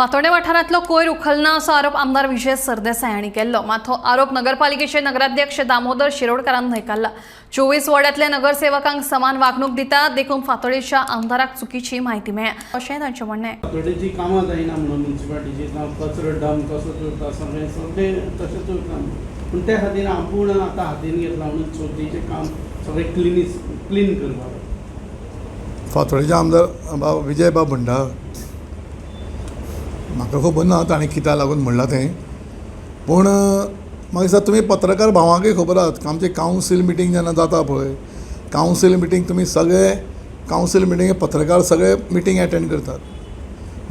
फातोर्डे वाठारांतलो कोयर उखलना असो आरोप आमदार विजय सरदेसाय हांणी केल्लो. मात हो आरोप नगरपालिकेचे नगराध्यक्ष दामोदर शिरोडकारान न्हयकारला. 24 वॉर्डांतल्या नगरसेवकांक समान वागणूक दितात, देखून फातोर्डेच्या आमदाराक चुकीची म्हायती मेळ्ळ्या अशें तांचें म्हणणें. फातोर्डेची कामां जायना म्हणून म्युन्सिपालिटीची, जावं कचरो डंप तसोच उरता, सगळें सगळें तशेंच उरता. पूण त्या खातीर आपूण आतां हातीन घेतला म्हणून चवथीचें काम सगळें क्लीन करपाक. फातोर्डेचे आमदार बाब विजय बाब भंडार, म्हाका खबर ना ताणें कित्याक लागून म्हणलां तें, पूण म्हाका दिसता तुमी पत्रकार भावांकय खबर आहात, आमचे कावन्सील मिटींग जेन्ना जाता पळय, कावन्सील मिटींग तुमी सगळे कावन्सील मिटींगे पत्रकार सगळे मिटींग एटेंड करतात.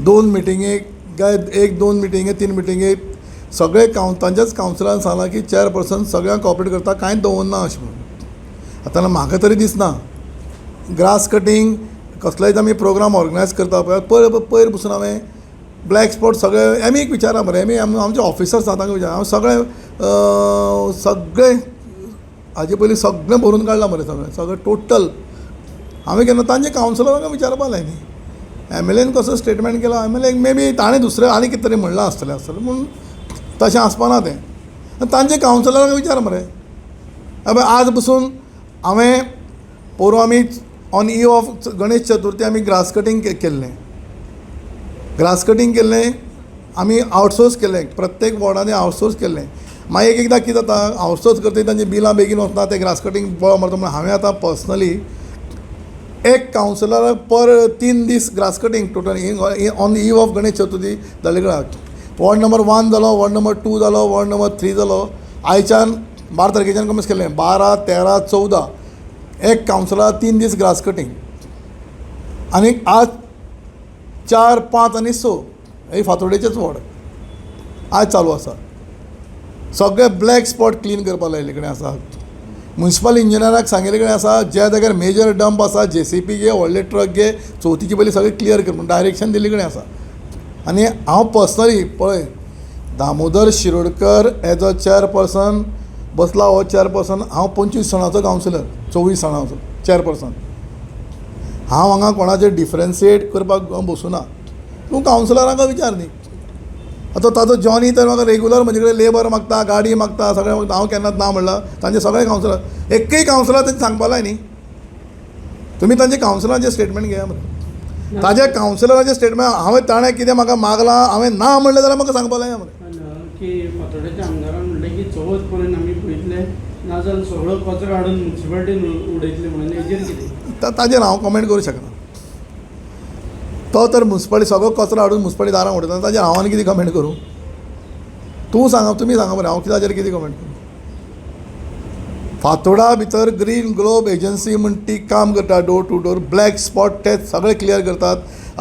दोन मिटिंगेक काय एक दोन मिटिंगे, तीन मिटिंगेक सगळे तांच्याच कावन्सिलान सांगलां की चेअरपर्सन सगळ्यांक कॉपरेट करता, कांयच दवरना अशें म्हणून. आतां म्हाका तरी दिसना ग्रास कटींग कसलोय आमी प्रोग्राम ऑर्गनायज करता पळय, पयर पयर पसून हांवें ब्लॅक स्पॉट सगळे एमीक विचारा मरे, एमी आमचे ऑफिसर्स आसा तांकां विचारा. हांव सगळे सगळे हाजे पयलीं सगळें भरून काडलां मरे, सगळें सगळें टोटल हांवें केन्ना तांचे कावन्सिलरांक विचारपा लाय न्ही. एम एल एन कसो स्टेटमेंट केला, एम एल एक मे बी ताणें दुसरें आनी कितें तरी म्हणलां आसतलें आसतलें, पूण तशें आसपाना तें. तांचे कावन्सिलरांक विचार मरे. अबे आज पसून हांवें पोरूं आमी ऑन इव ऑफ गणेश चतुर्थी आमी ग्रास कटींग केल्लें, ग्रास कटींग केल्लें आमी, आवटसोर्स केल्लें, प्रत्येक वॉर्डांनी आवटसोर्स केल्लें. मागीर एक एकदां कितें जाता, आवटसोर्स करतकीर तांची बिलां बेगीन वचना, ते ग्रास कटींग बळो मारता. म्हणून हांवें आतां पर्सनली एक कावन्सिलराक पर 3 दीस grass cutting total on eve of Ganesh Chaturthi जाले कडेन. वॉर्ड नंबर 1 जालो, वॉर्ड नंबर 2 जालो, वॉर्ड नंबर 3 जालो. आयच्यान 12 तारखेच्यान कमीच केलें, 12, 13, 14 एक कावन्सिलर 3 दीस ग्रास कटींग. आनी आज 4, 5 आनी 6 हे फातोर्डेचेच वॉर्ड आज चालू आसा. सगळे ब्लॅक स्पॉट क्लीन करपाक लायिल्ले कडेन आसा. मुन्सिपल इंजिनियराक सांगिल्ले कडेन आसा, ज्या जाग्यार मेजर डंप आसा, जेसीबी घे, व्हडले ट्रक घे, चवथीचे पयलीं सगळें क्लियर कर म्हूण डायरेक्शन दिल्ले कडेन आसा. आनी हांव पर्सनली पळय, Damodar Shirodkar as a chairperson बसला हो चेअरपर्सन, हांव 25 जाणांचो कावन्सिलर, 24 जाणांचो चेअरपर्सन. हांव हांगा कोणाचेर डिफरन्शिएट करपाक बसूना. तूं कावन्सिलरांक विचार न्ही. आतां ताजो जॉनी तर म्हाका रेगुलर म्हजे कडेन लेबर मागता, गाडी मागता, सगळें मागता. हांव केन्नाच ना म्हणलां? तांचे सगळे कावन्सिलर, एकय कावन्सिलर तेंचे सांगपा लाय न्ही. तुमी तांचे कावन्सिलरांचे स्टेटमेंट घेया मरे. ताजे कावन्सिलराचें स्टेटमेंट, हांवें ताणें कितें म्हाका मागलां, हांवें ना म्हणलें जाल्यार म्हाका सांगपा लाय मरे. की फातोर्डेच्या आमदारान म्हणलें की चवथ पर्यंत आमी पळयतले, नाजाल्यार सगळो कचरो हाडून म्युन्सिपालिटीन उडयतले म्हणून. हेजेर कितें? ताजेर हांव कमेंट करूं शकना. तो तर मुन्सिपालिटी सगळो कचरो हाडून मुन्सिपालिटी दारां उडयता, ताजेर हांव आनी कितें कमेंट करूं? तूं सांगा, तुमी सांगा बरें, हांव ताजेर कितें कमेंट करूं? फातोडा भितर ग्रीन ग्लोब एजन्सी म्हण ती काम करता, door to door black spot ते सगळे क्लियर करतात.